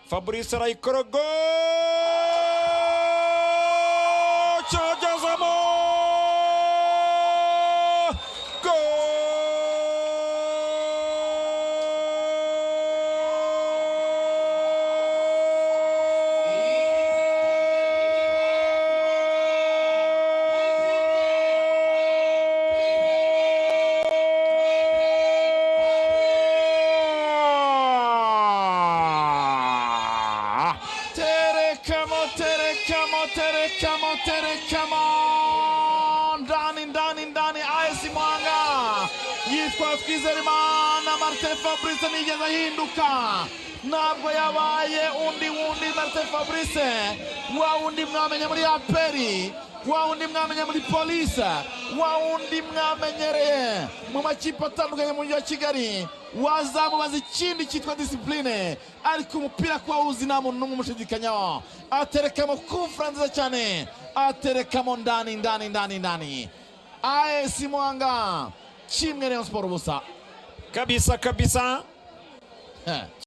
Fabrice arayikorogo cyagezemo. Goal! Terekamo, terekamo, terekamo, terekamo, ndani ndani ndani. AS Muhanga yitwa Twizerimana Martin Fabrice nigeze ahinduka, ntabwo yabaye undi wundi Martin Fabrice wa wundi mwamenye muri APR, wa wundi mwamenye muri Polisi, wa wundi mwamenyereye mu makipe atandukanye mu mujyi wa Kigali. Wazamubaza ikindi cyitwa disipurine, ariko umupira kuba wuzi nta muntu n'umwe umushidikanyaho. Aterekamo kufura nziza cyane, aterekamo ndani ndani ndani ndani. AS Muhanga kimwe, Rayon Sport ubusa. Kabisa kabisa. Heh.